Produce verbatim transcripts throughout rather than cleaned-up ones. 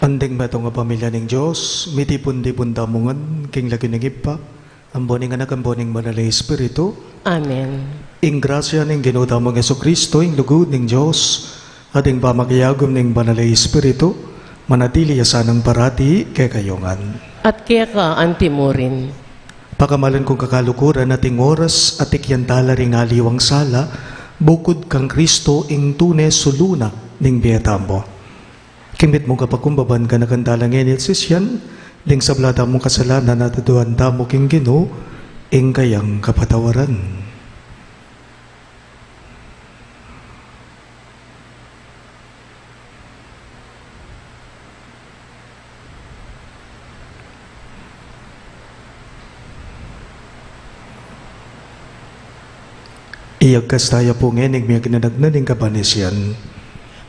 Ding metung a pamilya ning Dios, mitipun-tipun tamu ngan king lagyu ning Ibpa, ampo ning Anak, ampo ning Banal a Espiritu. Amen. Ing grasya ning Ginu tamung Jesucristo, ing lugud ning Dios, at ing pamakiagum ning Banal a Espiritu, manatili ya sanang parati kekayu ngan. At keka antimurin. Pakamalan kung kakaluguran, at ing oras atikyan tala ring aliwang sala, bukud kang Kristo ing tune sulu na ning bie tamu. King mitmung kapakumbaban, ganakan tala ngeni at sisian ding sabla tamung kasalanan at aduan tamu king Ginu ing kayang kapatawaran. Iyagkas taya pu ngeni ing miagnanagnan ning kapanisian.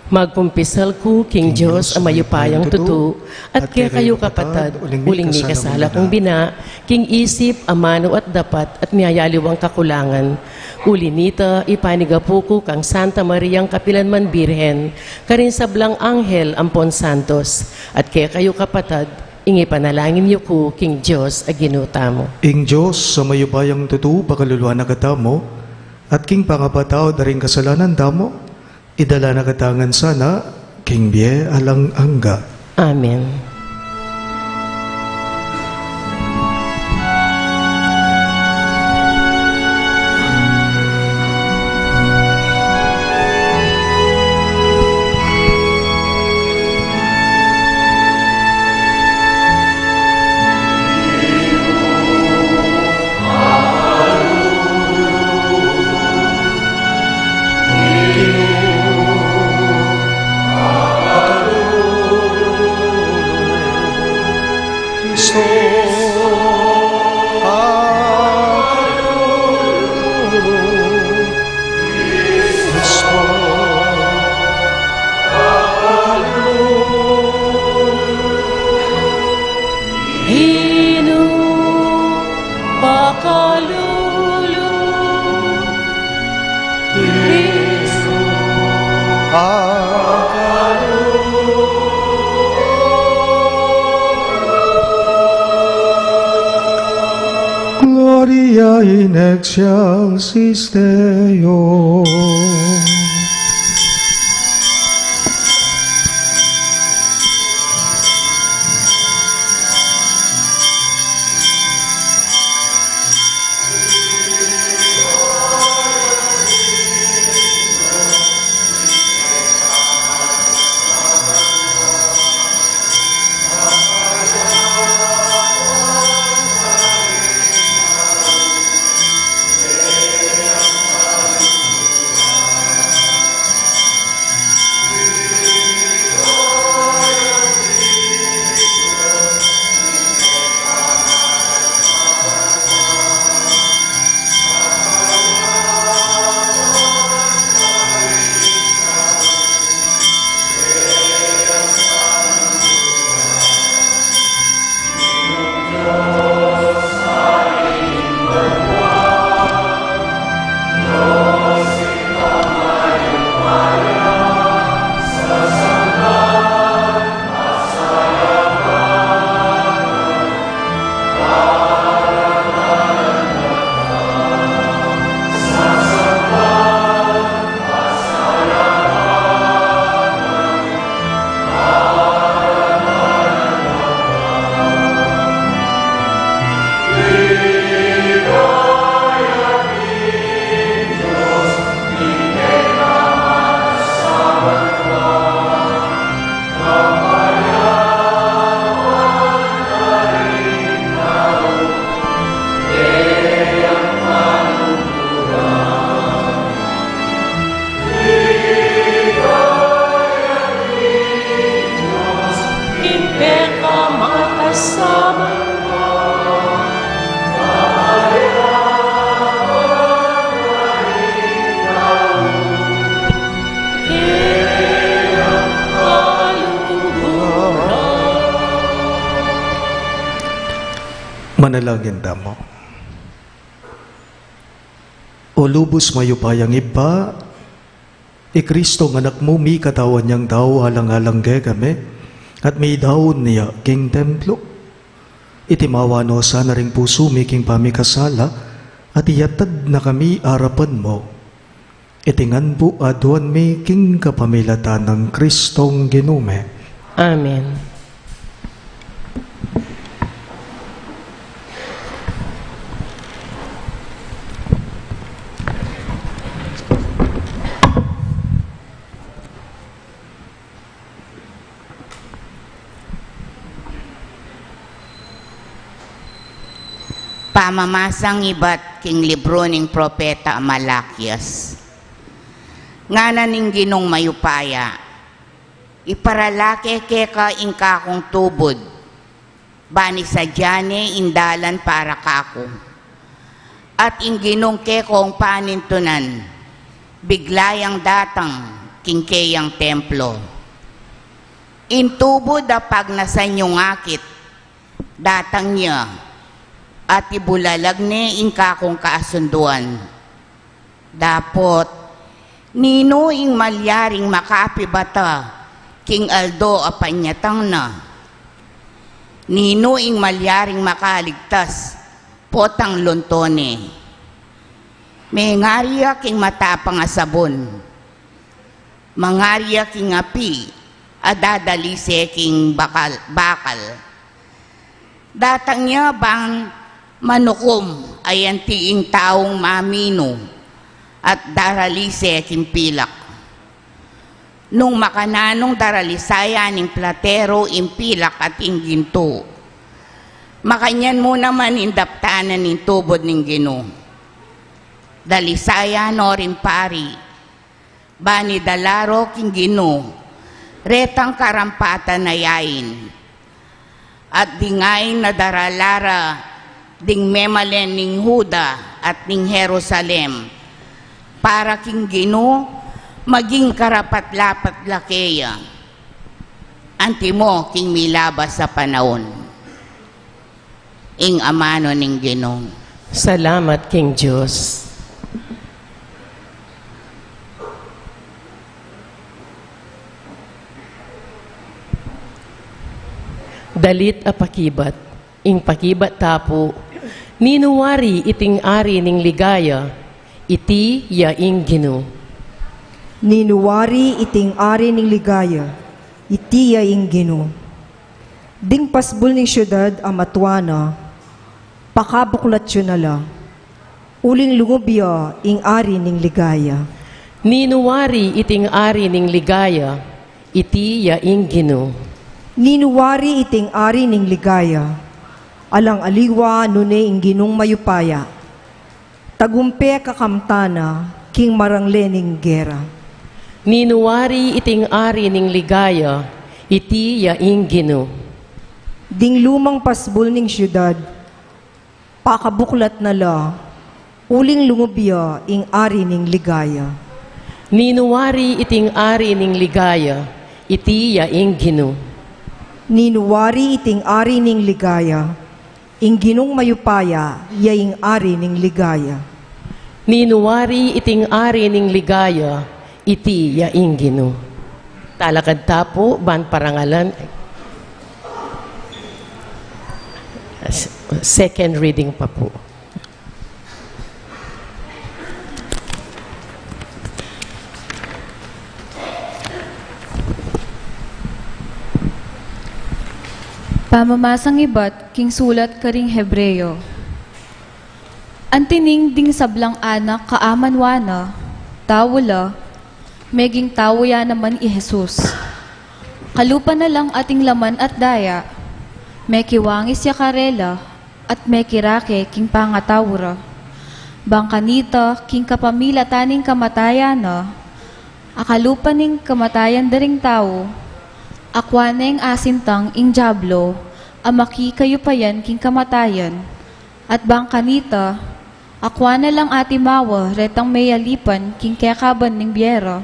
Magkumpisal ku king Dios a mayupayang tutu, at kekayu kapatad, uling mikasala kung bina, king isip, amanu at dapat, at miyayaliwang kakulangan. Uli nita, ipanigapu ku kang Santa Mariang kapilan man Birhen, karing sablang anghel ampon santos, at kekayu kapatad, ing ipanalangin yu ku king Dios a Ginu tamu. Ing Dios a mayupayang tutu pakalulu na katamu, at king pangapatawad da ring kasalanan tamu, idala na katamu ngan sana king bie alang angga. Amen. Inu pakalulu, Kristu pakalulu. Gloria in excelsis Deo. Manalangin tamu. O lubus mayupayang Ibpa, i Kristong Anak mu, mikatawan yang tau alang-alang kekami, At midaun ya king templo, itimawa no sana ring pusu mi king pamikasala, at iyatad na kami arapan mu. Iti ngan pu aduan mi king kapamilatan nang Kristong Ginu mi. Amen. Pamamasang ibat king libru ning propeta Malakias. Ngana ning Ginung mayupaya, iparalake keka ing kakung tubud, bani sadya ne ing dalan para kaku. At ing Ginung kekong panintunan, bigla yang datang king keyang templo. Ing tubud a pagnasan yung akit, datang ya, at ibulalag ne ing kakung kasunduan. Dapot, ninu ing malyaring makapibata king aldo a panyatang na? Ninu ing malyaring makaligtas potang lunto ne? Mengari ya king matapang a sabun, mangari ya king api a dadalise king bakal, bakal. Datang ya bang manukum a anti ing taung maminu at daralise king pilak. Nung makananung daralisa ya ning platero ing pilak at ing gintu, makanyan mu naman ing daptanan ning tubud ning Ginu. Dalisa ya no ring pari, bani dala ro king Ginu retang karampatan a yain. At ding ain a darala ra ding memalen ning Juda at ning Jerusalem para king Ginu, maging karapat-dapat la keya antimo king milabas a panaun. Ing amanu ning Ginu. Salamat king Dios. Dalit a pakibat. Ing pakibat ta pu, ninu wari iting ari ning ligaya? Iti ya ing Ginu. Ninu wari iting ari ning ligaya? Iti ya ing Ginu. Ding pasbul ning siudad a matua na, pakabuklat yu na la, uling lungub ya ing ari ning ligaya. Ninu wari iting ari ning ligaya? Iti ya ing Ginu. Ninu wari iting ari ning ligaya? Alang aliwa nune ing Ginung mayupaya. Tagumpe kakamtana king marangle ning gera. Ninu wari iting ari ning ligaya? Iti ya ing Ginu. Ding lumang pasbul ning siudad, pakabuklat na la, uling lungub ya ing ari ning ligaya. Ninu wari iting ari ning ligaya? Iti ya ing Ginu. Ninu wari iting ari ning ligaya? Ing Ginung mayupaya ya ing ari ning ligaya. Ninu wari iting ari ning ligaya? Iti ya ing Ginu. Talakad ta pu ban parangalan. S-, second reading pa pu. Pamamasang ibat king sulat karing Hebreo. Anti ning ding sablang anak kaamanwa na, tau la, meging tau ya naman i Jesus. Kalupa na lang ating laman at daya, mekiwangis ya karela, at mekirake king pangatau ra. Bang kanita, king kapamilatan ning kamatayan na, a kalupa ning kamatayan da ring tau, akwa neng asintang ing Diablo, a makikayupayan king kamatayan, at bang kanita, akwa na lang atimawa retang meyalipan king kekaban ning bie ra,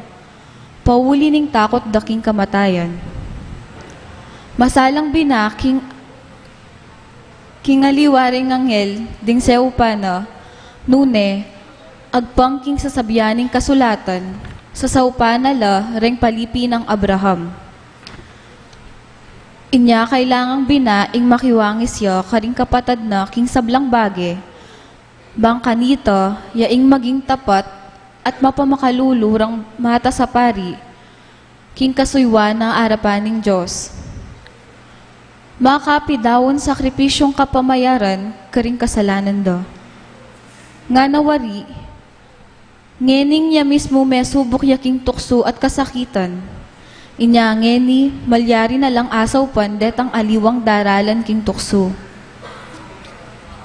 pauli ning takut da king kamatayan. Masalang bina king, king aliwa ring anghel ding saupan na, nune, agpang king sasabian ning kasulatan, sasaupan na la reng palipi nang Abraham. Inya kailangang bina ing makiwangis ya karing kapatad na king sablang bage, bang kanita ya ing maging tapat at mapamakalulu rang matas a pari king kasuyuan na arapan ning Dios. Makapidaun sakripisyung kapamayaran karing kasalanan da. Ngana wari, ngening ya mismu mesubuk ya king tuksu at kasakitan. Inya ngeni, malyari na lang asaupan detang aliwang daralan king tuksu.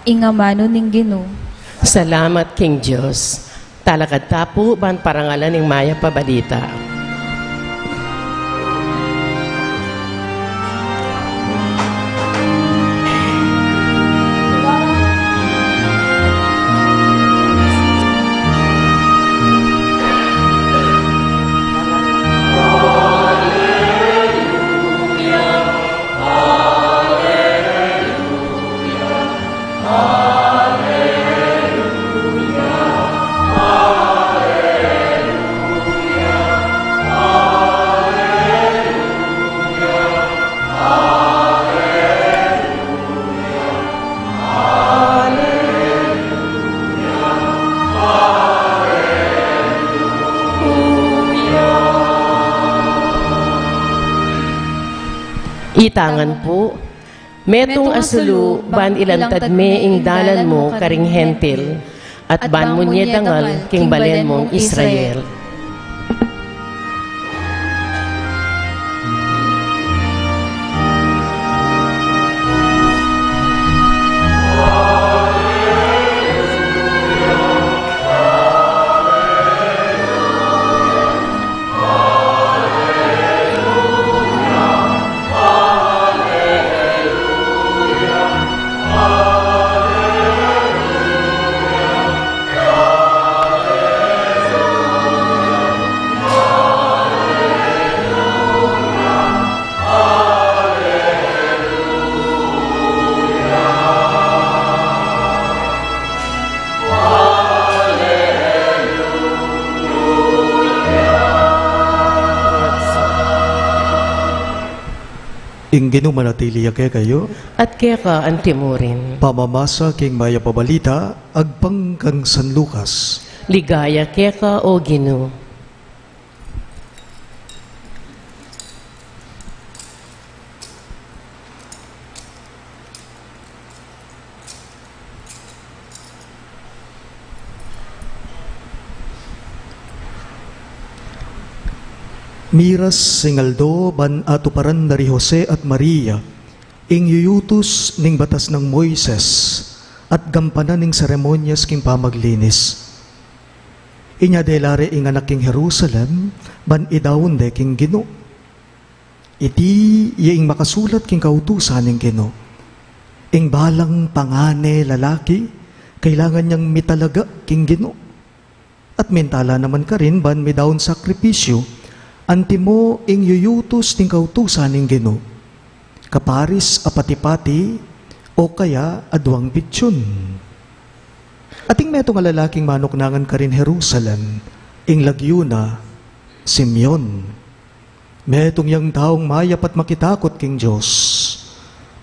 Ing amanu ning Ginu. Salamat king Dios. Talakad ta pu ban parangalan ing mayap a balita. Itangan pu, metung a sulu ban ilantad me ing dalan mu karing Hentil, at ban mu nye dangal king balen mung Israel. Ing Ginu manatili ya kekayu. At keka antimurin. Pamamasa king mayap a balita agpang kang San Lucas. Ligaya keka, O Ginu. Miras ing aldo ban atuparan da ri Jose at Maria ing yuyutus ning batas nang Moises at gampanan ing seremonyas king pamaglinis. Inya dela re ing anak king Jerusalem ban idaun de king Ginu. Iti ya ing makasulat king kautusan ning Ginu. Ing balang pangane lalaki, kailangan yang mitalaga king Ginu. At mintala naman karin ban midaun sakripisyu, antimo ing yuyutus ning kautusan ning Ginu. Kaparis a pati-pati, o kaya aduang bitsun. Ating metung a lalaking manuknangan karin Jerusalem, ing lagyu na Simeon. Metung yang taung mayap at makitakut king Dios.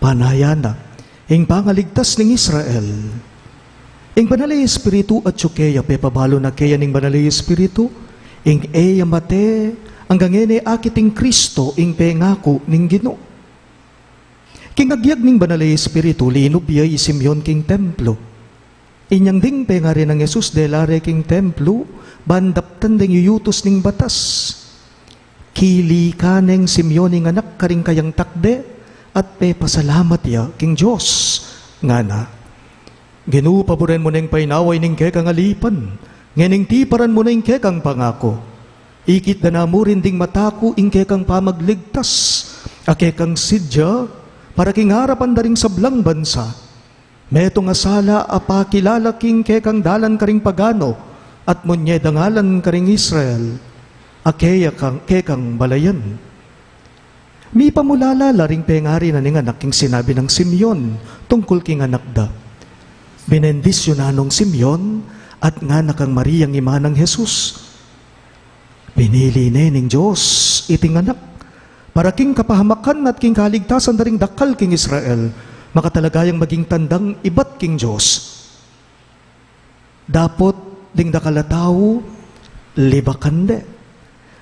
Panayan na ing pangaligtas ning Israel. Ing Banal a Espiritu atyu keya, pepabalu na keya ning Banal a Espiritu, ing e ya mate, anggang ngeni akit ing Kristo, ing pengaku ning Ginu. King agyag ning Banal a Espiritu, linub ya i Simeon king templo. Inyang ding pengari nang Jesus dela re king templo, ban daptan deng yuyutus ning batas. Kilikan neng Simeon ing anak karing kayang takde, at pepasalamat ya king Dios. Ngana, Ginu, paburen mu neng painawa ining kekang alipan, ngening tiparan mu na ing kekang pangaku. Ikit da na murin ding mata ku ing kekang pamagligtas, a kekang sidya, para king arapan da ring sablang bansa. Metung a sala a pakilala king kekang dalan karing pagano, at munye dangalan karing Israel, a keya kang, kekang balayan. Mipamulala la ring pengari na ning anak king sinabi nang Simeon tungkul king anak da. Binendisyunan nong Simeon at ngana kang Mariang ima nang Jesus, "Pinili ne ning Dios iting anak, Para king kapahamakan at king kaligtasan da ring dakal king Israel, makatalaga yang maging tandang ibat king Dios. Dapot ding dakal a tau, libakan de.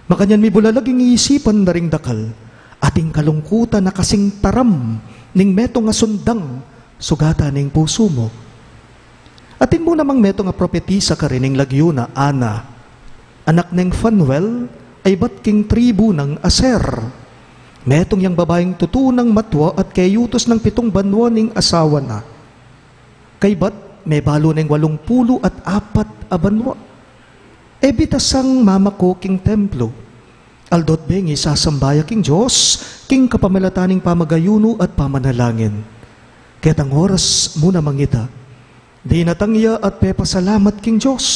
Makanyan mibulalag ing isipan da ring dakal, at ing kalungkutan a kasing taram ning metung a sundang sugatan ning pusu mu. Atin mu namang metung a propetisa karin ning lagyu na Ana, anak neng Fanuel, a ibat king tribu nang Aser. Metung yang babaing tutu nang matua at keyutus nang pitung banua ning asawa na. Kaybat, mebalu neng walung pulu at apat a banua. E bitasang mamako king templo. Aldo't bengi sasamba ya king Dios, king kapamilatan ning pamagayunu at pamanalangin. Ketang oras mu namang ita, dinatang ya at pepasalamat king Dios.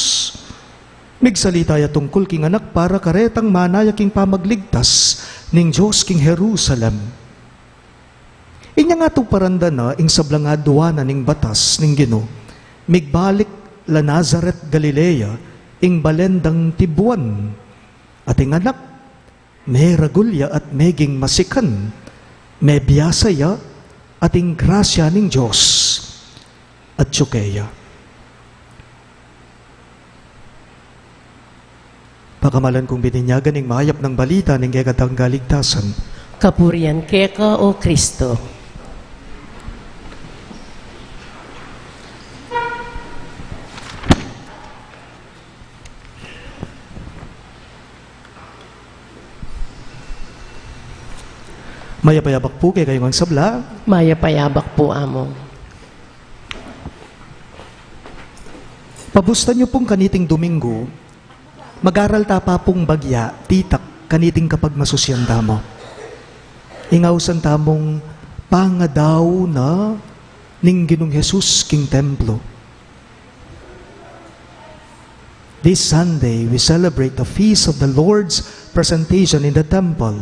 Migsalita ya tungkul king anak para karetang mana ya king pamagligtas ning Dios king Jerusalem. Inya nga tuparan da na ing sablang aduan na ning batas ning Ginu, migbalik la Nazaret, Galilea, ing balen dang tibuan. At ing anak, meragul ya at meging masikan, mebiasa ya, at ing grasya ning Dios atyu keya. Pakamalan kung bininyagan ing mayap nang balita ning kekatang kaligtasan. Kapurian keka, O Kristo. Mayap a yabak pu kekayu ngan sabla. Mayap a yabak pu, Among. Pabustan yu pung kaniting Domingo, mag-aral ta pa pung bagya, titak, kaniting kapagmasusian tamu. Ing ausan tamung pangadaun na ning Ginung Jesus king templo. This Sunday, we celebrate the feast of the Lord's presentation in the temple.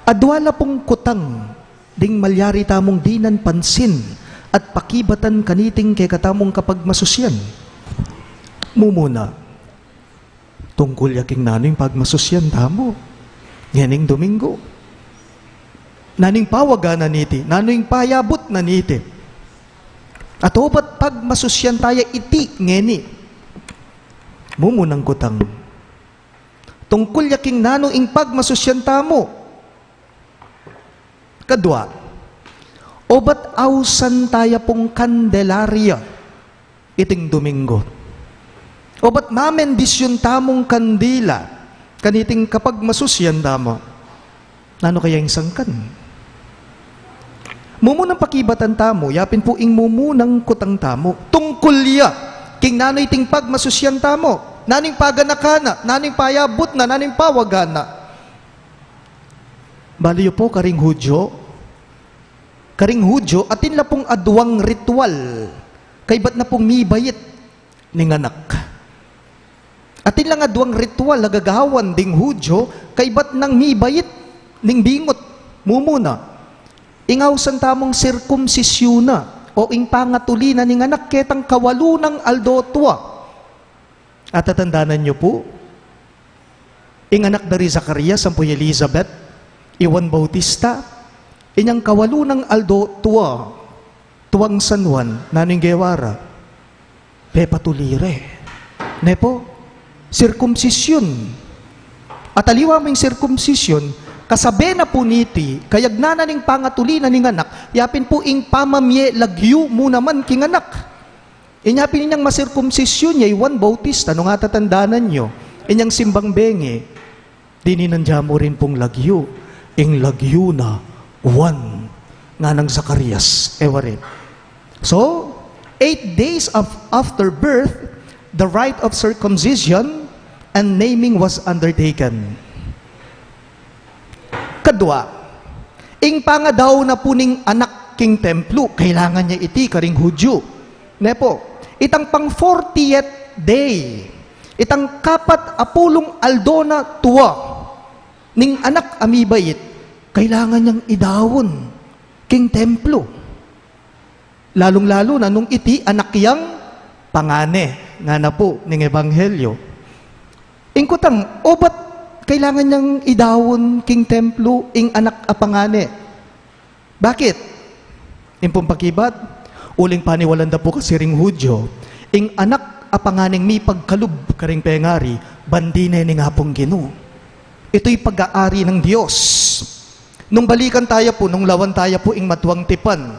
Adua la pung kutang ding malyari tamung dinan pansin at pakibatan kaniting kekatamung kapagmasusian. Mumuna, tungkul ya king nanu ing pagmasusian tamu ngening Domingo? Nanu ing pawaga na niti? Nanu ing payabut na niti? At obat pagmasusian taya iti ngeni? Mumunang kutang, tungkul ya king nanu ing pagmasusian tamu? Kadua, obat ausan taya pung Kandelarya iting Domingo? Obat mamendisyun tamung kandila kaniting kapagmasusian tamu? Nanu kaya ing sangkan? Mumunang pakibatan tamu, yapin pu ing mumunang kutang tamu. Tungkul ya king nanu iting pagmasusian tamu? Nanu ing paganakan na? Nanu ing payabut na? Nanu ing pawaga na? Balu yu pu karing Hudyo? Karing Hudyo, atin la pung aduang ritual kaybat na pung mibait ning anak. Atin lang aduang ritual a gagawan ding Hudyo kaybat nang mibait ning bingut. Mumuna, ing ausan tamung sirkumsisyun na o ing pangatuli na ning anak ketang kawalu nang aldo tua. Atatandanan yu pu, ing anak da ri Zacarias ampo i Elizabeth, i Juan Bautista, inyang kawalu nang aldo tua, tuang San Juan, nanu ing gewa ra? Pepatuli re. Ne pu? Sirkumsisyun. At aliwa mu ing sirkumsisyun, kasabe na pu niti, kayagnan na ning pangatuli na ning anak, yapin pu ing pamamie lagyu mu naman king anak. Inya pin inyang masirkumsisyun ya i Juan Bautista, nung atatandanan yu, inyang simbang bengi, dininan ya mu rin pung lagyu, ing lagyu na Juan, nganang Zacarias, e wari. So, eight days of, after birth, the rite of circumcision and naming was undertaken. Kadua, ing pangadaun na pu ning anak king templo, kailangan ya iti karing Hudyo. Ne pu, itang pang fortieth day, itang kapat a pulung aldo na tua ning anak a mibait, kailangan yang idaun king templo. Lalung-lalu na nung iti anak yang pangane, ngana pu ning ebanghelyo. Ing kutang, obat Kailangan nang idaun king templo ing anak a pangane. Bakit? Ing pung pakibat, uling paniwalan da pu kasi ring Hudyo, ing anak a panganeng mipagkalub karing pengari, bandi ne ning Apung Ginu. Ito'y pag-aari ning Dios. Nung balikan taya pu, nung lawan taya pu ing matuang tipan.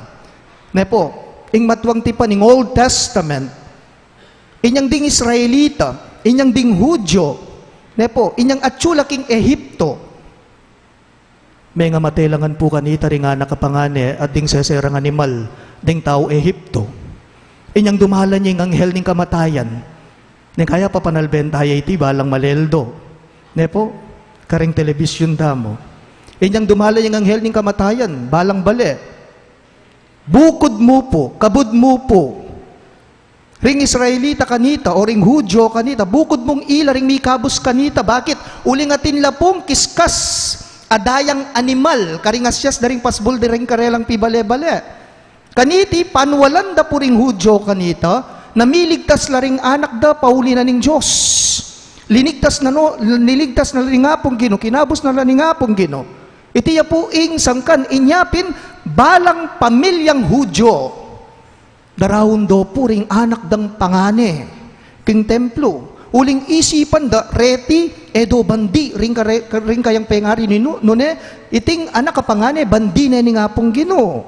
Ne pu, ing matuang tipan, ing Old Testament, inyang ding Israelita, inyang ding Hudyo, ne pu, inyang atsu la king Ehipto. Mengamate la ngan pu kanita ring anak a pangane at ding seserang animal ding tau Ehipto. Inyang dumalan ya ing anghel ning kamatayan. Ning kaya papanalben taya iti balang maleldo. Ne pu, karing telebisyun tamu. Inyang dumalan ya ing anghel ning kamatayan, balang bale. Bukud mu pu, kabud mu pu. Ring Israelita kanita, o ring Hudyo kanita, bukud mung ila ring mikabus kanita. Bakit? Uling atin la pung kiskas a dayang animal, karing asias da ring pasbul da ring karelang pibale-bale. Kaniti, panwalan da pu ring Hudyo kanita, na miligtas la ring anak da, pauli na ning Dios. Linigtas na no, niligtas na la ning Apung Ginu, kinabus na la ning Apung Ginu. Iti ya pu ing sangkan, inya pin, balang pamilyang Hudyo. Daraun do pu ring anak dang pangane king templo. Uling isipan da reti, e do bandi ring kare-, ring kayang pengari ninu, nune, iting anak a pangane, bandi ne ning Apung Ginu.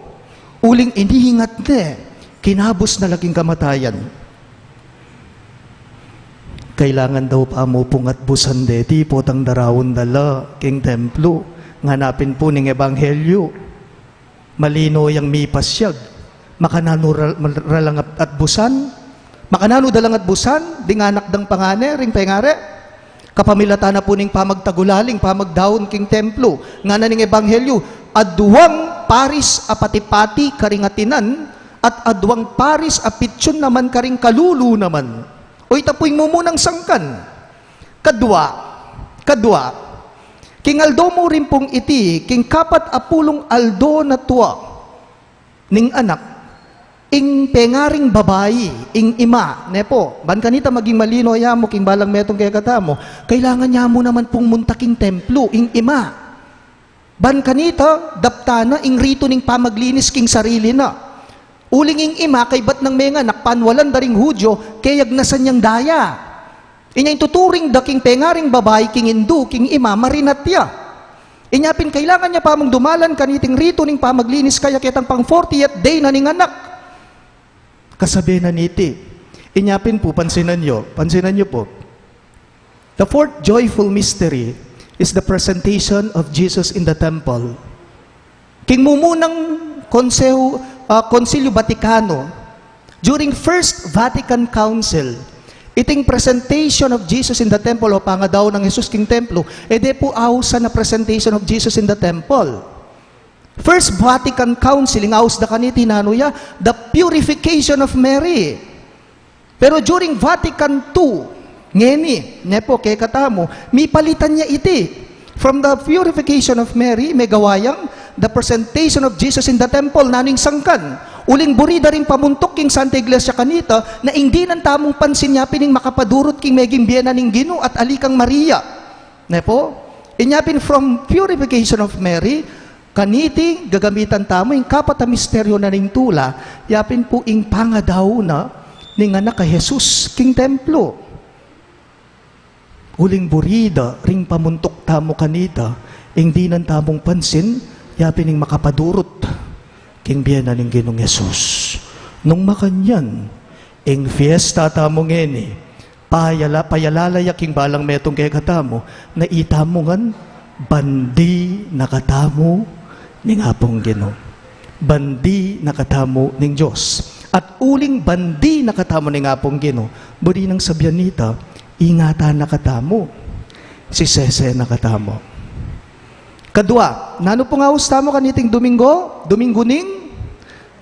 Uling iningat ne, kinabus na la king kamatayan. Kailangan da pu mu pung atbusan deti potang daraun da la king templo, ngana pin pu ning ebanghelyo. Malino yang mipasyag. Makananu ra-, ra lang at-, atbusan? Makananu da lang atbusan ding anak dang pangane ring pengari? Kapamilatan na pu ning pamagtagulaling, pamagdaun king templo, ngana ning ebanghelyo, adwang paris a pati-pati karing atinan, at adwang paris a pitsun naman karing kalulu naman. O, ita pu ing mumunang sangkan. Kadwa, kadwa, king aldo mu rin pung iti, king kapat a pulung aldo na tua ning anak, ing pengaring babai, ing ima, ne pu, ban kanita maging malino ya mu, king balang metung kekatamu, kailangan ya mu naman pung munta king templo, ing ima. Ban kanita, daptan na ing ritu ning pamaglinis king sarili na. Uling ing ima, kaybat nang menganak, panwalan da ring Hudyo, keyagnasan yang daya. Inya ing tuturing da king pengaring babai, king indu, king ima, marinat ya. Inya pin kailangan ya pa mung dumalan kaniting ritu ning pamaglinis kaya ketang pang fortieth day na ning anak. Kasabe na niti. Inya pin pu, pansinan yu, pansinan yu pu. The fourth joyful mystery is the presentation of Jesus in the temple. King mumunang konseho, ah, Konsilyo Vaticano, during First Vatican Council, iting presentation of Jesus in the temple o pangadaun nang Jesus king templo, e de pu ausan a presentation of Jesus in the temple. First Vatican Council, ing aus da kaniti nanu ya, the purification of Mary. Pero during Vatican two, ngeni, ne pu, kekatamu, mipalitan ya iti. From the purification of Mary, megawa yang the presentation of Jesus in the temple, nanu ing sangkan. Uling buri da ring pamuntuk king Santa Iglesia kanita, na ing dinan tamung pansin ya pin ing makapadurut king meging bie na ning Ginu at ali kang Maria. Ne pu? Inya pin from purification of Mary, kaniti gagamitan tamu ing kapat a misteryo na ning tula, ya pin pu ing pangadaun na ning anak a Jesus king templo. Uling buri da ring pamuntuk tamu kanita, ing dinan tamung pansin, ya pin ing makapadurut king bie na ning Ginung Jesus. Nung makanyan, ing fiesta tamu ngeni, payala-, payalala ya king balang metung kekatamu, na itamu ngan bandi na katamu ning Apung Ginu. Bandi na katamu ning Dios. At uling bandi na katamu ning Apung Ginu, buri nang sabian nita, ingatan na katamu, sisese na katamu. Kadwa, nanu pung aus tamu kaniting Domingo? Domingo ning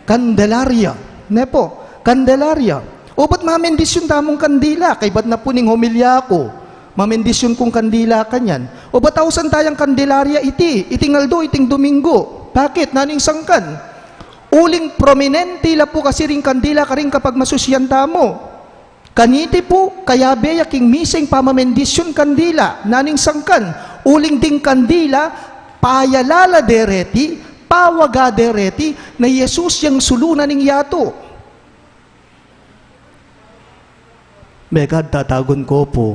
Candelaria. Ne pu, Candelaria. O, bat mamendisyun tamung kandila? Kaybat na pu ning homilya ku, mamendisyun kung kandila kanyan. O, bat ausan tayang Candelaria iti, iting aldo, iting Domingo? Bakit? Nanu ing sangkan? Uling prominente la pu kasi ring kandila karing kapagmasusyan tamu. Kaniti pu, kayabe ya king misa ing pamamendisyun kandila, nanu ing sangkan? Uling ding kandila, payalala dereti, pawaga dereti, na i Jesus yang sulu na ning yatu. Mekad tatagun ko pu,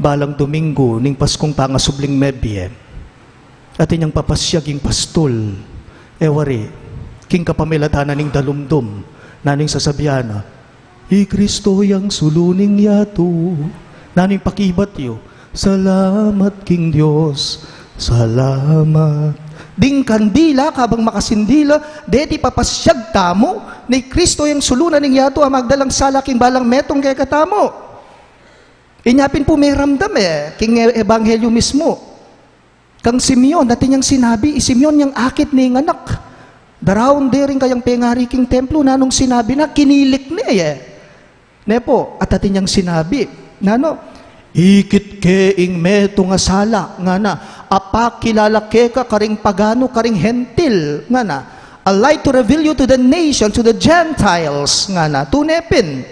balang Domingo ning Paskung pangasubling mebie, atin yang papasyag ing pastul, e wari, king kapamilatan na ning dalumdum, nanu ing sasabian na, "I Kristo yang sulu ning yatu." Nanu ing pakibat yu? "Salamat king Dios, salamat." Ding kandila, kabang makasindila, deti papasyag tamu, na i Kristo yang sulu na ning yatu, a magdalang sala king balang metung kekatamu. Inya pin pu meramdam e, king e-, ebanghelyo mismu. Kang Simeon, atin yang sinabi, i Simeon yang akit ning anak. Daraun de ring kayang pengari king templo, nanung sinabi na, kinilik ne e. Ne pu, at atin yang sinabi, nanu, "Ikit ke ing metung a sala," ngana, "a pakilala ke ka karing paganu, karing hentil," ngana, "a light to reveal you to the nation, to the Gentiles," ngana. Tune pin,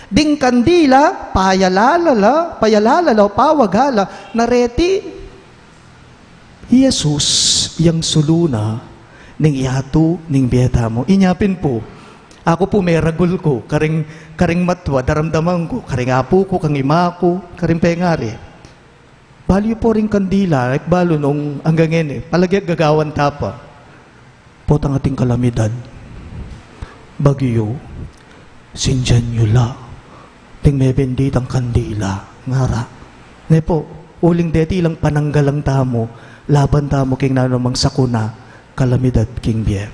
ding kandila, payalala la, payalala la, o pawaga la, na reti, i Jesus yang sulu na ning yatu ning bie tamu. Inya pin pu, aku pu meragul ku, karing, karing matua, daramdaman ku, karing apu ku, kang ima ku, karing pengari. Balu yu pu ring kandila, e ku balu nung anggang ngeni, palage gagawan ta pa. Potang ating kalamidad, bagyu, sindian yu la ding mebenditang kandila, ngara. Ne pu, uling deti lang pananggalang tamu, laban tamu king nanu mang sakuna, kalamidad king bie.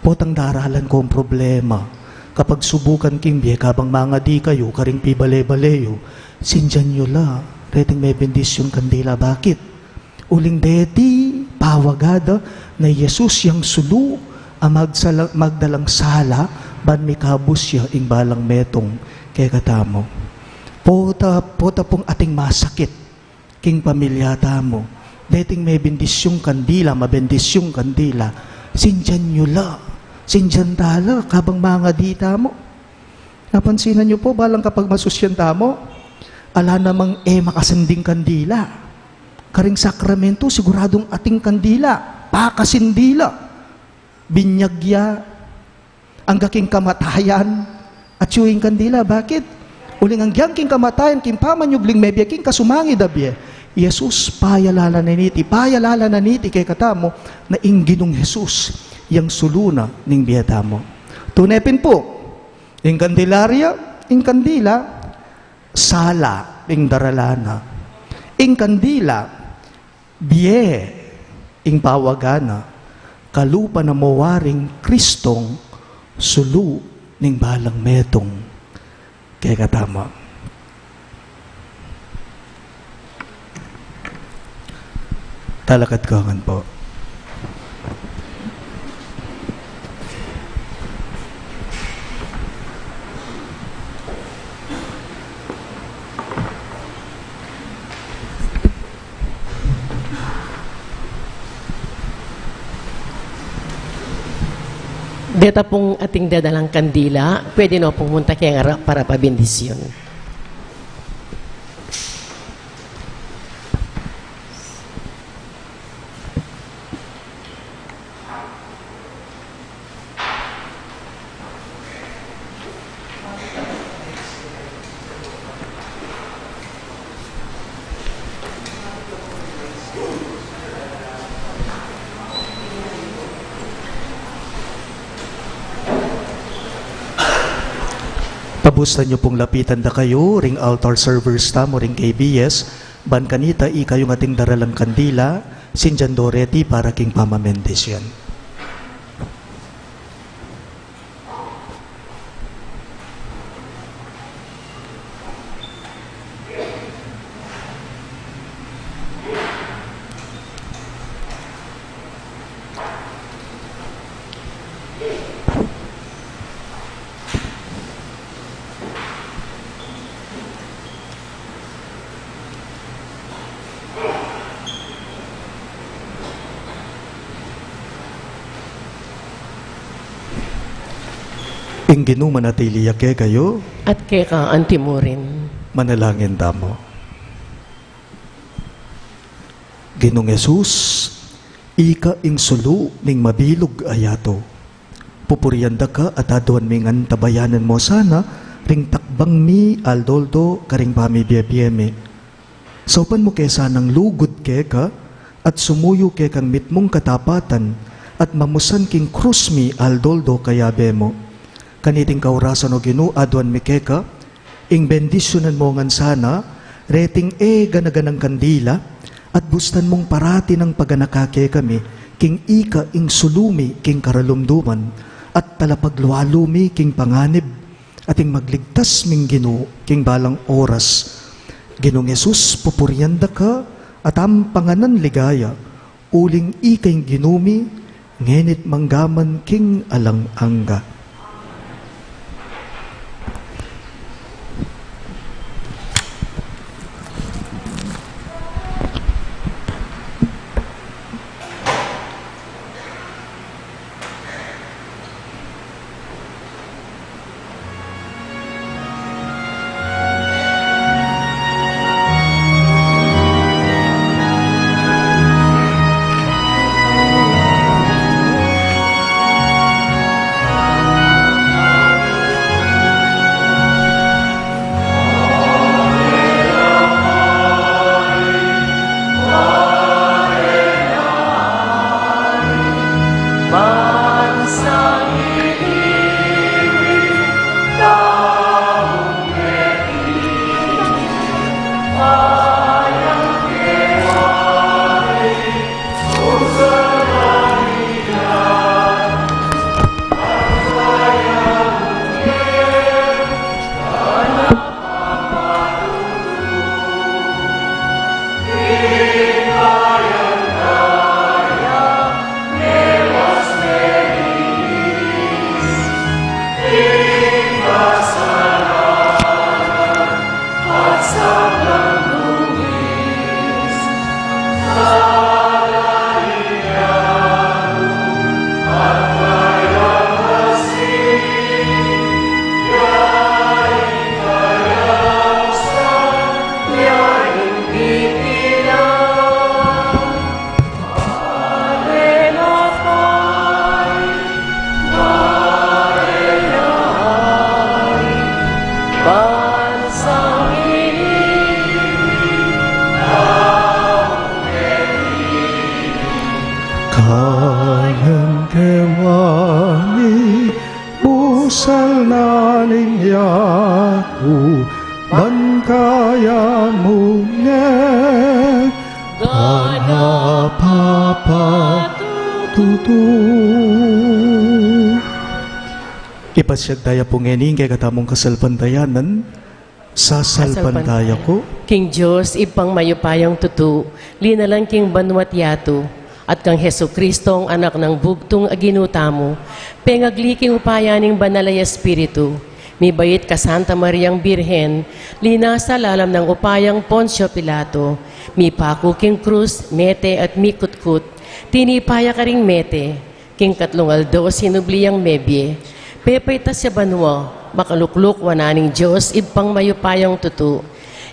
Potang daralan kong problema, kapagsubukan king bie, kabang mangadi kayu karing pibale-bale yu, sindian yu la reting mebendisyung kandila. Bakit? Uling deti pawaga da na i Jesus yang sulu a magsala-, magdalang sala ban mikabus ya ing balang metung kekatamu. Pota, pota pung ating masakit king pamilya tamu, deting mebendisyung kandila, mabendisyung kandila, sindian yu la, sindian ta la kabang mangadi tamu. Napansinan yu pu, balang kapagmasusyan tamu, ala namang e makasinding kandila. Karing sakramento, siguradung ating kandila, pakasindila. Binyag ya, angga king kamatayan, atyu ing kandila. Bakit? Uling anggang king kamatayan, king pamanyubling mebie, king kasumangid a bie, i Jesus payalala na niti, payalala na niti kekatamu, na ing Ginung Jesus yang sulu na ning bie tamu. Tune pin pu, ing Candelaria, ing kandila, sala ing daralan na. Ing kandila, bie ing pawagan na, kalupa na mo waring Kristong sulu ning balang metung kekatamu. Talakad ko ngan pu. Deta pung ating dadalang kandila, pwede no pung munta keng arap para pabendisyon. Pabusan yu pung lapitan da kayu ring altar servers tamu ring K B S, ban kanita ikayung ating daralang kandila, sindian do reti para king pamamendisyon. Ing Ginu manatili ya kekayu. At keka antimurin. Manalangin tamu. Ginung Jesus, ika ing sulu ning mabilug a yatu. Pupurian da ka at aduan mi ngan tabayanan mu sana ring takbang mi aldo-aldo karing pamibie-bie mi. Saupan mu ke sanang lugud keka at sumuyu kekang mitmung katapatan at mamusan king krus mi aldo-aldo kayabe mu. Kaniting kaurasan, o Ginu, aduan mi keka ing bendisyunan mu ngan sana reting e gana-ganang kandila, at bustan mung parati nang paganaka kekami king ika ing sulu mi king karalumduman at talapaglualu mi king panganib, at ing magligtas ming Ginu king balang oras. Ginung Jesus, pupurian da ka at ampanganan ligaya, uling ika ing Ginu mi, ngeni't manggaman king alang angga. Kayang kewani, busal na ning yatu, ban kaya mu ne gana papatutu. Ipasyag taya pu ngeni ing kekatamung kasalpantayanan. Sasalpantaya ku king Dios, Ibpang mayupayang tutu, linalang king banua't yatu, at kang Jesucristong Anak nang bugtung a Ginu tamu, pengagli king upaya ning Banal a Espiritu, mibait ka Santa Mariang Birhen, linasa lalam nang upayang Poncio Pilato, mipaku king krus, mete at mikutkut, tinipa ya karing mete, king katlung aldo sinubli yang mebie, pepaitas ya banua, makalukluk wanan ning Dios Ibpang mayupayang tutu.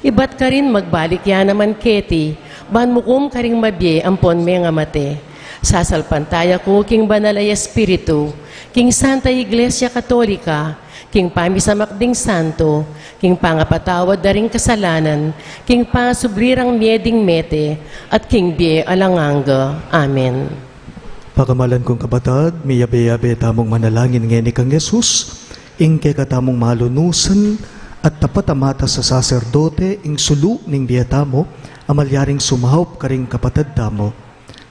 Ibat karin magbalik ya naman keti, ban mukum karing mabie ampon mengamate. Sasalpantaya ku king Banal a Espiritu, king Santa Iglesia Katolika, king pamisamak ding santo, king pangapatawad da ring kasalanan, king pasubli rang mie ding mete, at king bie alang angga. Amen. Pakamalan kung kapatad, miyabe-yabe tamung manalangin ngeni kang Jesus, ing kekatamung malunusan at tapat a mata a saserdote, ing sulu ning bie tamu, a malyaring sumaup karing kapatad tamu.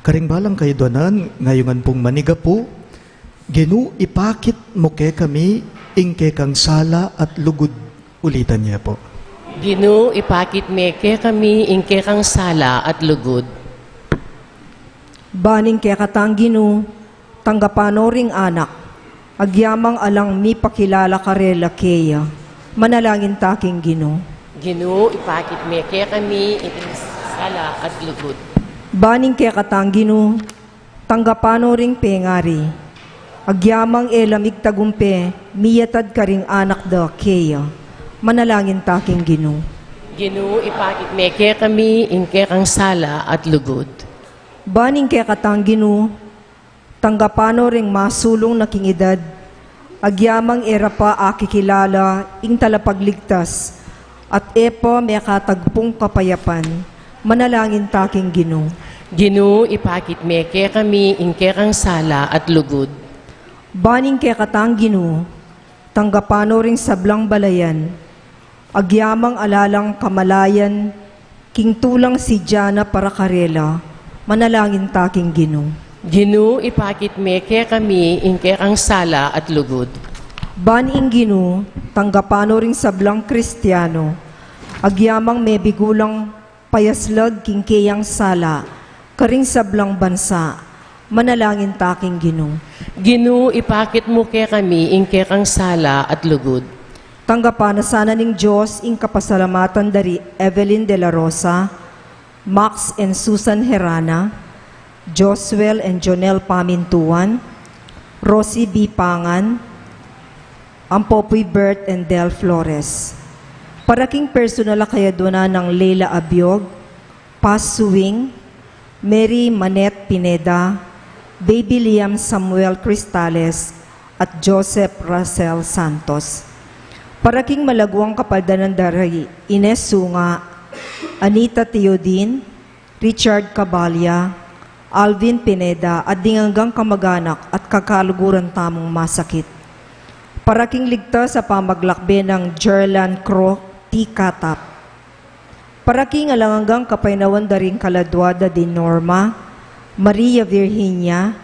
Karing balang kayadwanan, ngayungan pung manigapu, Ginu, ipakit mu kekami ing kekang sala at lugud. Ulitan ye pu. Ginu, ipakit me kekami ing kekang sala at lugud. Ban ing kekatang Ginu, tanggapan no ring anak, agyamang alang mipakilala karela keya. Manalangin ta king Ginu. Ginu, ipakit me kekami ing kekang sala at lugud. Ban ing kekatang Ginu, tanggapan no ring pengari, agyamang e la migtagumpe miyatad karing anak da keya. Manalangin ta king Ginu. Ginu, ipakit me kekami ing kekang sala at lugud. Ban ing kekatang Ginu, tanggapan no ring masulung na king edad, agyamang e ra pa akikilala ing Talapagligtas, at e pa mekatagpung kapayapan, manalangin ta king Ginu. Ginu, ipakit me kekami ing kekang sala at lugud. Ban ing kekatang Ginu, tanggapan no ring sablang balayan, agyamang ala lang kamalayan king tulang sidya na para karela, manalangin ta king Ginu. Ginu, ipakit me kekami ing kekang sala at lugud. Ban ing Ginu, tanggapan no ring sablang Kristiano, agyamang mebigulang payaslag king keyang sala karing sablang bansa, manalangin ta king Ginu. Ginu, ipakit mu kekami ing kekang sala at lugud. Tanggapan na sana ning Dios ing kapasalamatan da ri Evelyn de la Rosa, Max and Susan Herana, Josuel and Jonel Pamintuan, Rosie B Pangan, Ampopoy Bert and Del Flores. Para king personal a kayadwanan nang Leila Abiog, Paz Suing, Mary Manette Pineda, Baby Liam Samuel Cristales, at Joseph Russell Santos. Para king malaguang kapaldanan da ri Ines Sunga, Anita Teodin, Richard Cabalia, Alvin Pineda, at ding anggang kamaganak at kakaluguran tamung masakit. Para king ligtas a pamaglakbe nang Jerlan Cro T. Catap. Para king alang anggang kapaynawan da ring kaladua da di Norma, Maria Virginia,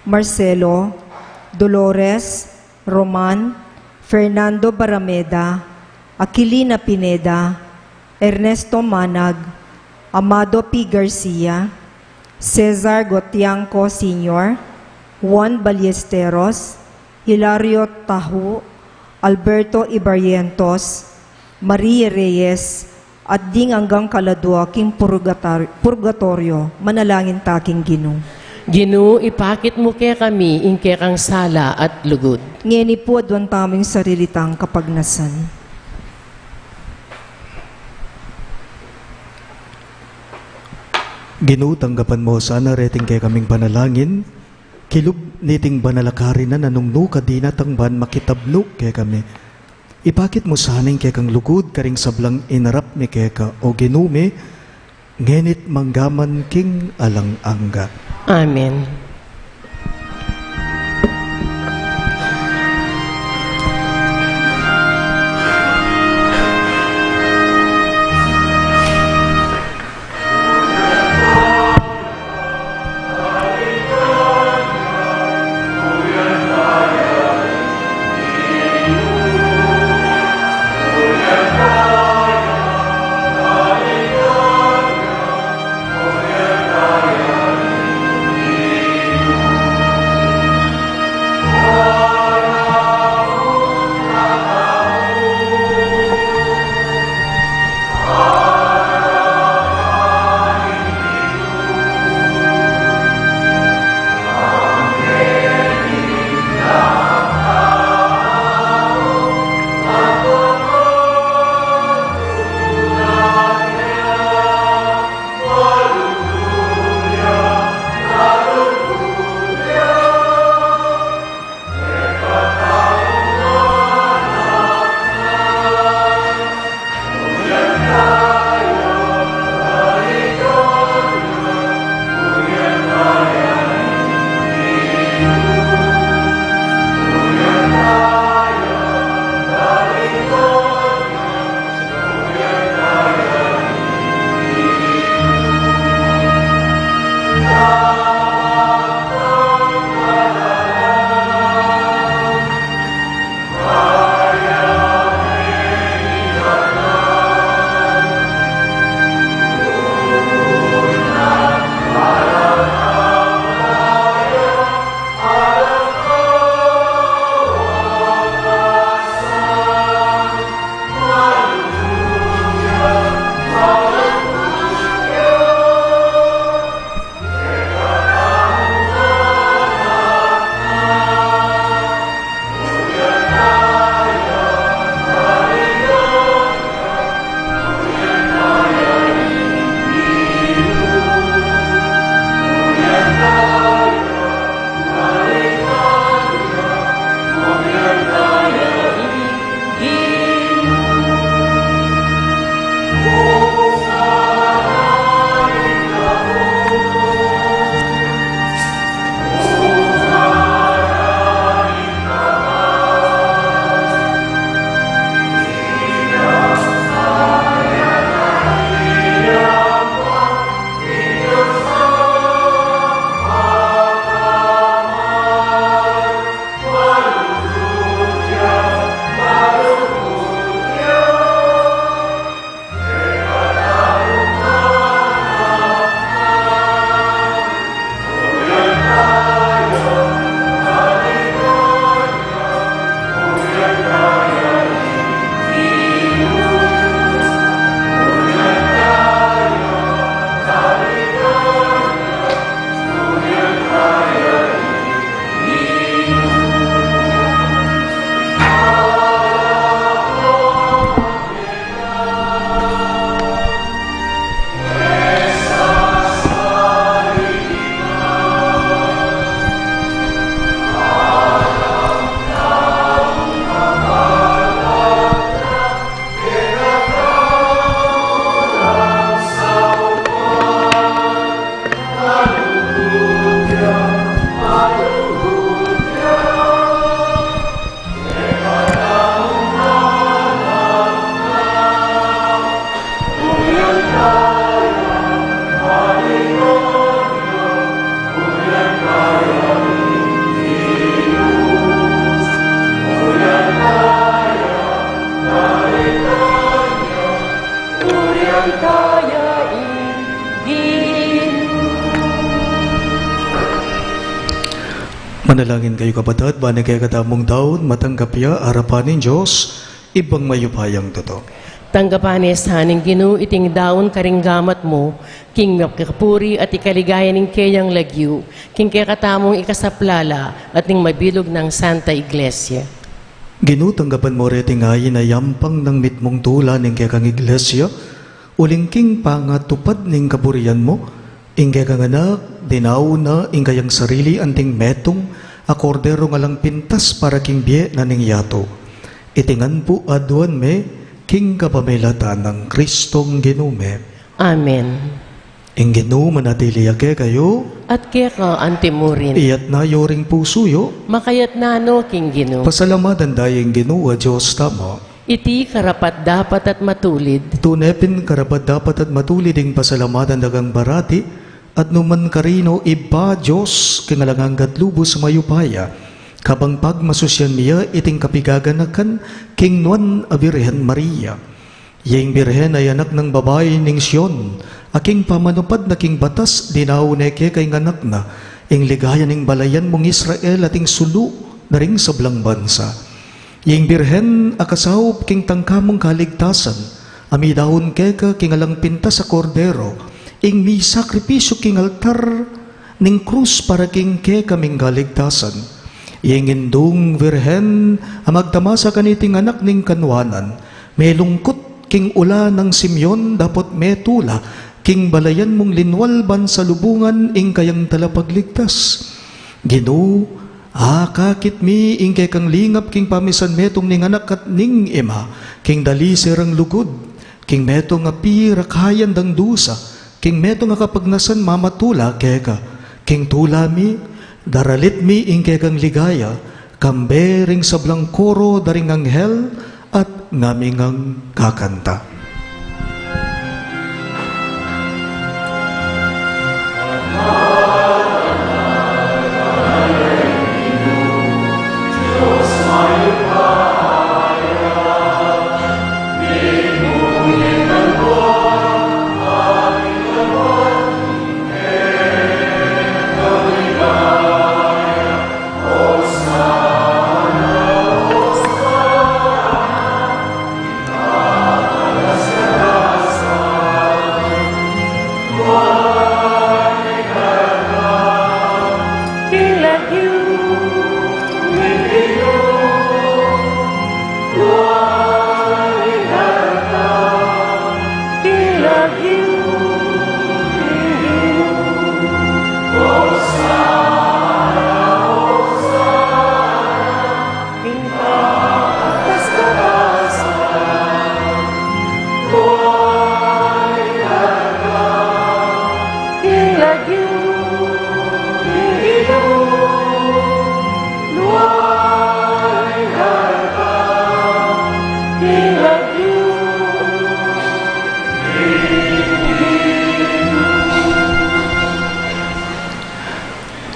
Marcelo, Dolores, Roman, Fernando Barameda, Aquilina Pineda, Ernesto Manag, Amado P Garcia, Cesar Gotiangco Senior, Juan Ballesteros, Hilario Tahu, Alberto Ibarrientos, Maria Reyes, at ding anggang kaladua king purgatar-, purgatorio, manalangin ta king Ginu. Ginu, ipakit mu kekami ing kekang sala at lugud. Ngeni pu aduan tamu ing sarili tang kapagnasan. Ginu, tanggapan mu sana reting kekaming panalangin, kilub niting banal a karinan a nung nu ka dinatang ban makitabnuk kekami. Ipakit mu sana ing kekang lugud karing sablang inarap mi keka, o Ginu mi, ngeni't manggaman king alang angga. Amen. Manalangin kayu, kapatad, bang ing kekatamung daun matanggap ya arapan ning Dios, Ibpang mayupayang tutu. Tanggapan na sa ning Ginu iting daun karing gamat mu, king ikapuri at ikaligaya ning keyang lagyu, king kekatamung ikasaplala at ning mabilug nang Santa Iglesia. Ginu, tanggapan mu reting ain a yampang nang mitmung tula ning kekang Iglesia, uling king pangatupad ning kaburian mu, ing kekang Anak, dinaun na ing kayang sarili anting metung a korderong alang pintas para king bie na ning yatu. Iti ngan pu aduan mi king kapamilatan nang Kristong Ginu mi. Amen. Ing Ginu manatili ya kekayu. At keka antimurin. Iyatna yu ring pusu yu. Makayatna no king Ginu. Pasalamatan da ing Ginu a Dios tamu. Iti karapat-dapat at matulid. Tune pin karapat-dapat at matulid ing pasalamatan da kang parati, at nukarin man, Ibpa, Dios king alang angga at lubus mayupaya, kabang pagmasusian mi ya iting kapigaganakan king nuan a Birhen Maria. Iya ing Birhen a anak nang babai ning Sion, a king pamanupad na king batas dinaun ne keka ing anak na, ing ligaya ning balayan mung Israel at ing sulu na ring sablang bansa. Ing Birhen a kasaup king tangka mung kaligtasan, a midaun keka king alang pintas a kordero, ing misakripisyu king altar ning krus para king kekaming kaligtasan. Ing Indung Birhen a magtamasa kaniting anak ning kanuanan, melungkut king ula nang Simeon dapot metula king balayan mung linwal ban salubungan ing kayang talapagligtas. Ginu, akakit mi ing kekang lingap king pamisan metung ning anak at ning ima, king dalise rang lugud, king metung a pirakayan dang dusa, king metung a kapagnasan mamatula keka, king tula mi, daralit mi ing kekang ligaya, kambe ring sablang koro da ring anghel, at ngami ngang kakanta.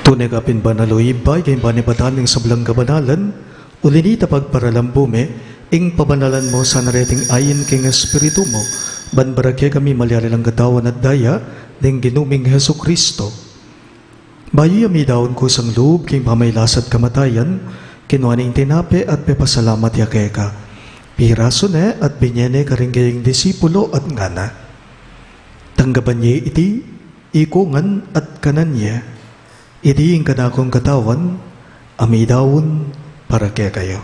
Tune ka pin banal, o Ibpa, ika ing panibatan ning sablang kabanalan, uli na nita pagparalan mu mi, ing pabanalan mu sana reting ain king Espiritu mu, ban para kekami malyari lang katawan at daya ning Ginu ming Jesucristo. Bayu ya midaun kusang lub king pamagkasakit at kamatayan, kinua ne ing tinape at pepasalamat ya keka. Pirasu ne at binye ne karing kayang disipulo at ngana: Tanggapan ye iti, ikongan at kanan ye. Iti ing kanakung katawan, a midaun para kekayu.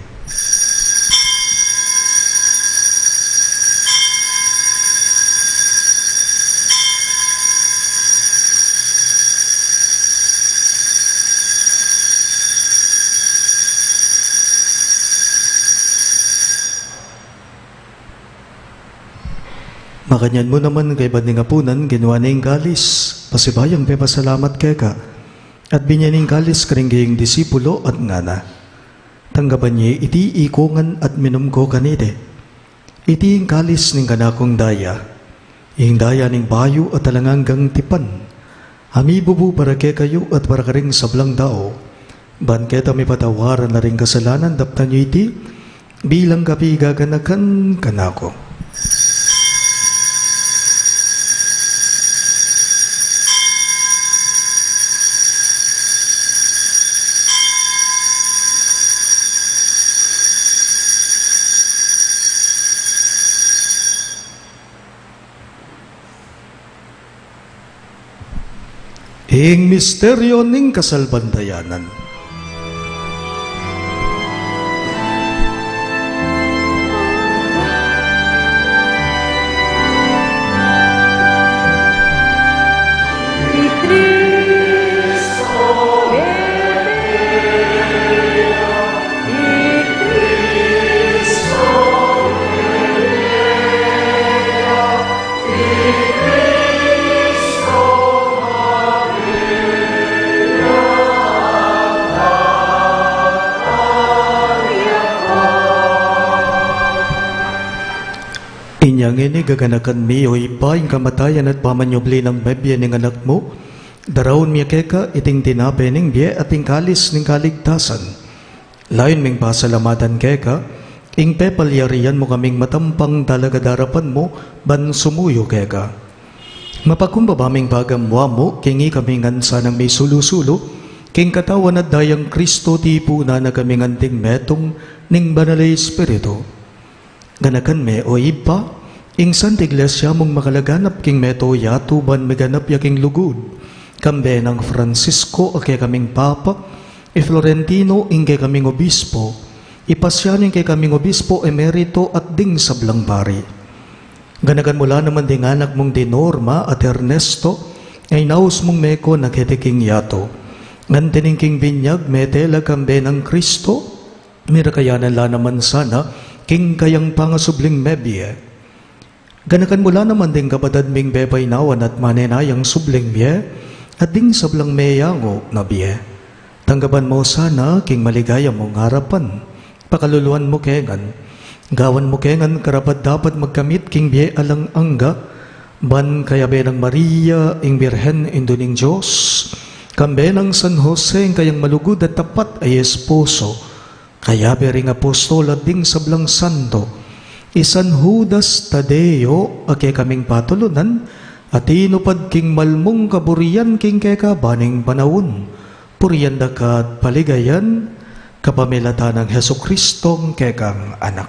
Makanyan mu naman, kaybat ning apunan, kinua ne ing kalis, pasibayung pepasalamat keka, at binye ne ing kalis karing kayang disipulo at ngana: Tanggapan ye iti, ikongan at minum ko kaniti. Iti ing kalis ning kanakung daya, ing daya ning bayu at alang anggang tipan, a mibubu para kekayu at para karing sablang tau, ban keta mipatawaran la ring kasalanan. Daptan yu iti bilang kapigaganakan kanaku. Ing misteryo ning kasalpantayanan. Inya ngeni, gaganakan mi, o Ibpa, ing kamatayan at pamanyubli nang mebie ning Anak mu, daraun mi keka iting tinape ning bie at ing kalis ning kaligtasan. Layun ming pasalamatan keka ing pepalyarian mu kaming matampang talaga darapan mu ban sumuyu keka. Mapakumbaba ming pagamuan mu king ikami ngan sanang misulu-sulu king katawan at dayang Kristo, tipunan na kaming anting metung ning Banal a Espiritu. Ganakan me, o Ibpa, ing Santa Iglesia mung makalaganap king meto yatu ban miganap ya king lugud, kambe nang Francisco a kekaming Papa, i Florentino ing kekaming Obispo, i Pasiano ing kekaming Obispo Emerito at ding sablang pari. Ganakan mu la naman ding anak mung di Norma at Ernesto, a inaus mung meko na keti king yatu. Ngan tining king binyag, mete la kambe nang Kristo, mirakayanan la naman sana king kayang pangasubling mebie. Ganakan mu la naman ding kapatad ming pepainawan at manenayang subling bie, at ding sablang meyangu na bie. Tanggapan mu sana king maligaya mung arapan. Pakaluluan mu ke ngan. Gawan mu ke ngan karapat-dapat magkamit king bie alang angga, ban kayabe nang Maria, ing Birhen, Indu ning Dios, kambe nang San Jose, ing kayang malugud at tapat a esposo, kayabe ring apostol at ding sablang santo, i San Judas Tadeo a kekaming patulunan, a tinupad king malmung kaburian king kekaban ning panaun. Purian da ka at paligayan, kapamilatan nang Jesucristong kekang Anak.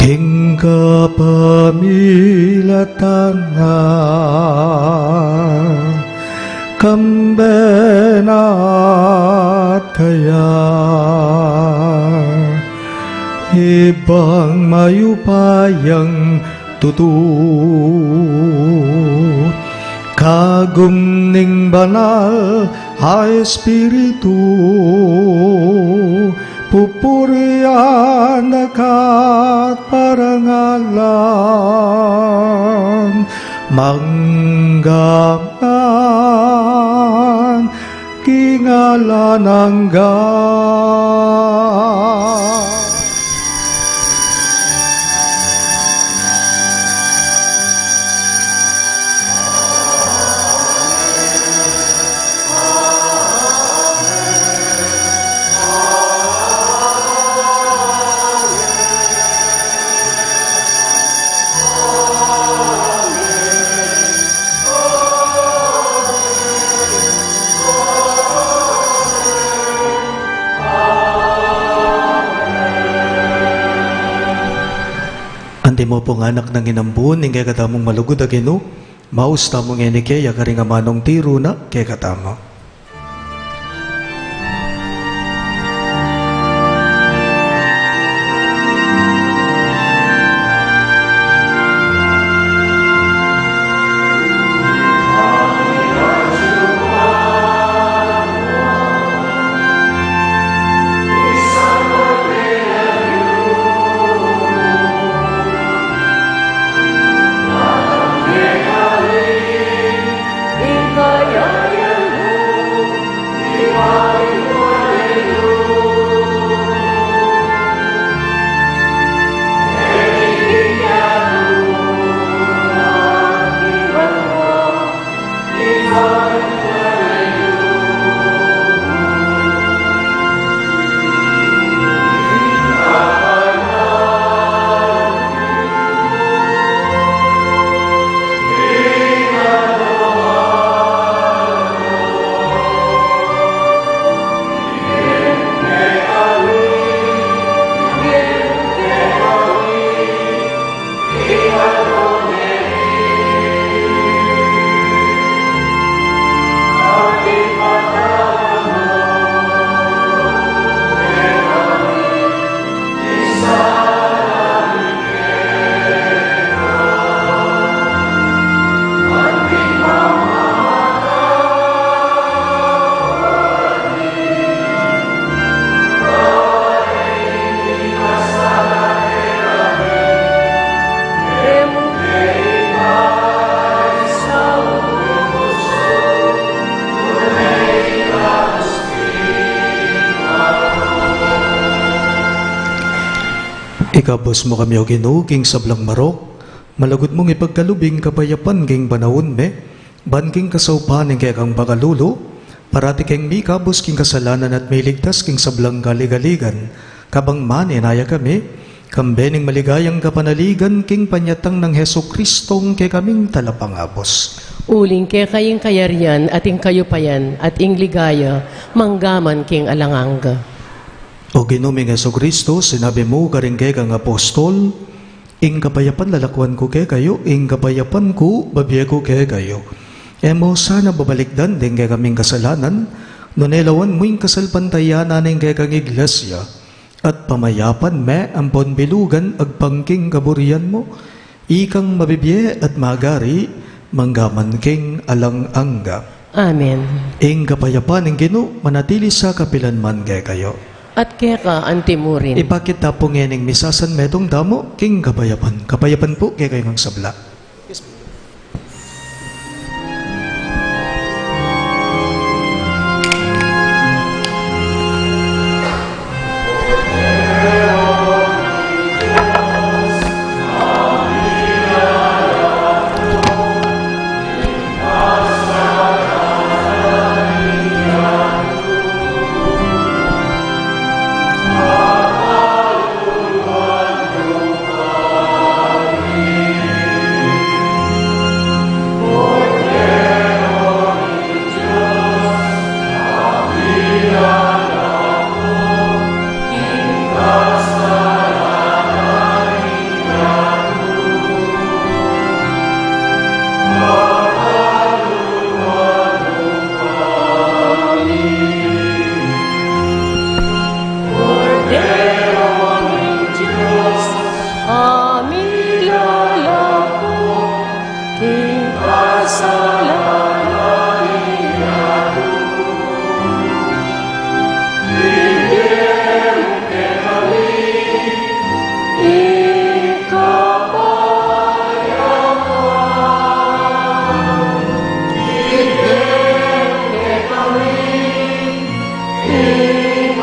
King kapamilatan na, kambe na at kaya, Ibpang mayupayang tutu, kagum ning Banal a Espiritu, pupurian da ka at parangalan, mangga man king alang angga. Antimo pung anak nang inampun ning kekatamung malugud a Ginu, maus tamu ngeni keya karing amanung tiru na kekatamu. Kabus mu kami, O Ginu, king sablang marok, malugud mung ipagkalub ing kapayapan king panaun mi, ban king kasaupan ning kekang pakalulu, parati keng mikabus king kasalanan at miligtas king sablang kaligaligan, kabang manenaya kami, kambe ning maligayang kapanaligan king panyatang nang Jesucristong kekaming Talapangabus. Uling keka ing kayarian at ing kayupayan at ing ligaya, manggaman king alang angga. O Ginu ming Jesucristo, sinabi mu karing kekang apostol, "Ing kapayapan lalakwan ku kekayu, ing kapayapan ku bibie ku kekayu." E mu sana babalikdan ding kekaming kasalanan, nune lawan mu ing kasalpantayanan ning kekang Iglesia, at pamayapan me ampon bilugan agpang king kaburian mu, ikang mabibie at magari, manggaman king alang angga. Amen. Ing kapayapan ning Ginu manatili sa kapilan man kekayu. At keka antimurin. Ipakit ta pu ngening misa san metung tamu king kapayapan. Kapayapan pu kekayu ngang sabla.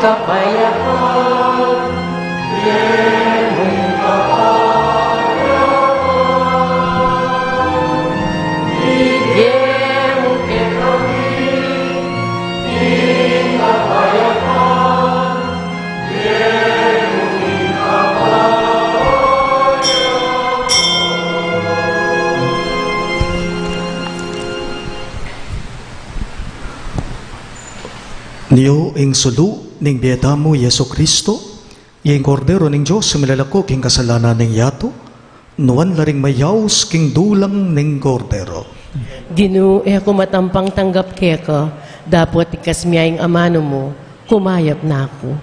Kapayapan, ibie mu kekami, ing kapayapan. Ini ing sulu ning bie tamu Jesucristo, ing Kordero ning Dios, a milalako king kasalanan ning yatu. Nuan la ring mayaus king dulang ning Kordero. Ginu, e ku matampang tanggap keka, dapot ikas mu ya ing amanu mu, kumayap na ku.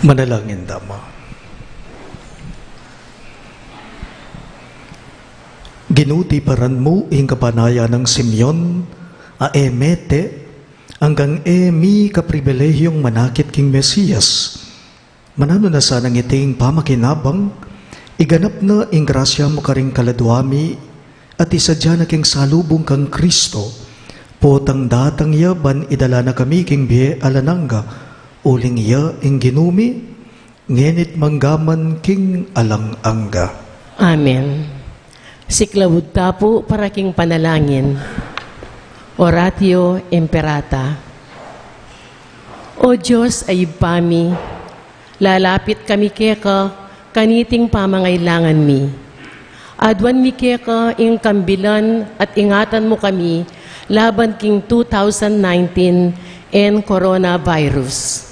Manalangin tamu. Ginu, tiparan mu ing kapanayan nang Simeon, a e mete, anggang e mika pribilehyung manakit king Mesias. Mananu na sanang iting pamakinabang, iganap na ing grasya mu karing kaladua mi, at isadia na king salubung kang Kristo, potang datang ya ban idala na kami king bie alang angga, uling ya ing Ginu mi, ngeni't manggaman king alang angga. Amen. Siklaud ta pu para king panalangin. Oratio Imperata. O Dios a Ibpa mi, lalapit kami keka kaniting pamangailangan mi. Aduan mi keka ing kambilan at ingatan mu kami laban king two thousand nineteen and coronavirus.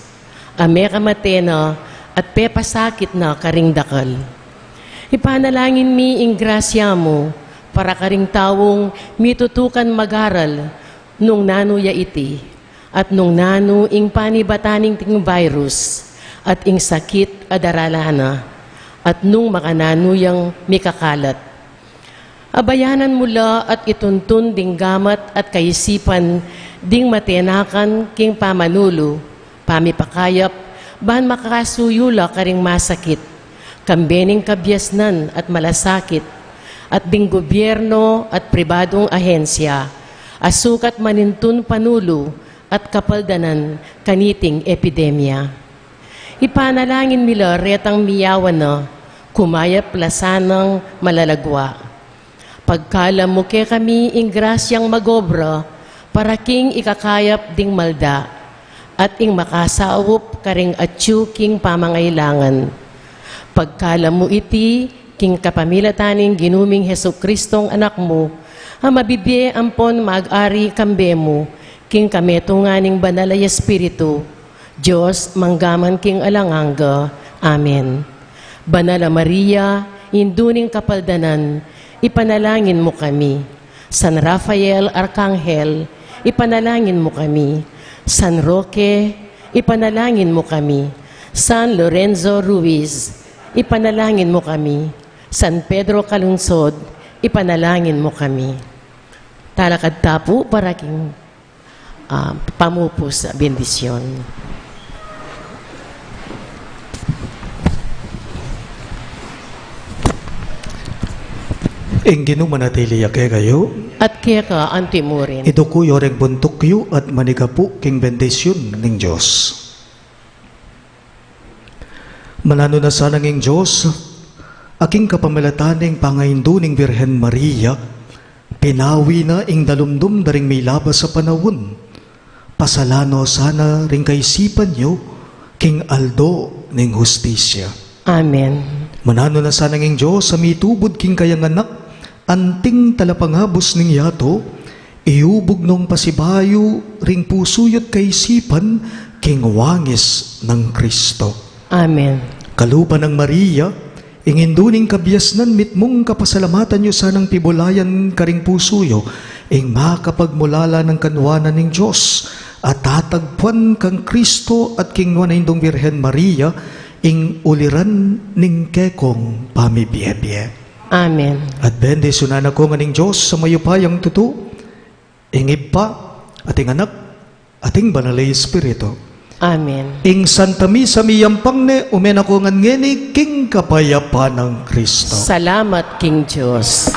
A mekamate na at pepasakit na karing dakal. Ipanalangin mi ing grasya mu para karing taung mitutukan mag-aral nung nanu ya iti, at nung nanu ing panibatan ning ting virus, at ing sakit a daralan na, at nung makananu yang mikakalat. Abayanan mu la at ituntun ding gamat at kaisipan ding matenakan king pamanulu, pamipakayap, ban makasuyu la karing masakit, kambe ning kabiasnan at malasakit, at ding gobyerno at pribadung ahensya, a sukat manintun panulu at kapaldanan kaniting epidemya. Ipanalangin mi la retang miyawan na, kumayap la sanang malalagua. Pagkalam mu kekami ing grasyang mag-obra para king ikakayap ding malda, at ing makasaup karing atyu king pamangailangan. Pagkalam mu iti king kapamilatan ning Ginu ming Jesucristong Anak mu, a mabibie ampon mag-ari kambe mu, king kametungan ning Banal a Espiritu, Dios, manggaman king alang angga. Amen. Banal a Maria, Indu ning Kapaldanan, ipanalangin mu kami. San Rafael Arkanghel, ipanalangin mu kami. San Roque, ipanalangin mu kami. San Lorenzo Ruiz, ipanalangin mu kami. San Pedro Calungsod, ipanalangin mu kami. Talakad ta pu para king ah, pamupus a bendisyon. Ing Ginu manatili ya kekayu. At keka anti mu rin. Iduku yu ring buntuk yu at manigapu king bendisyon ning Dios. Mananu na sanang ing Dios, a king kapamilatan ning pangaindu ning Birhen Maria, pinawi na ing dalumdum da ring milabas a panaun. Pasalan no sana ring kaisipan yu king aldo ning hustisya. Amen. Mananu na sanang ing Dios a mitubud king kayang Anak, anting talapangabus ning yatu, iyubug nong pasibayu ring pusu yu't kaisipan king wangis nang Kristo. Amen. Kalupa nang Maria, ing Indu ning kabiasnan, mitmung kapasalamatan yu sanang pibulayan karing pusu yu ing makapagmulala nang kanwanan ning Dios, at tatagpuan kang Kristo at king Nuan a Indung Birhen Maria ing uliran ning kekong pamibie-bie. Amen. At bendisyunan na ko ngan ning Dios a mayupayang tutu, ing Ibpa, at ing Anak, at ing Banal a Espiritu. Amen. Ing Santa Misa miyampang ne, ume na ko ngan ngeni king kapayapan nang Kristo. Salamat king Dios.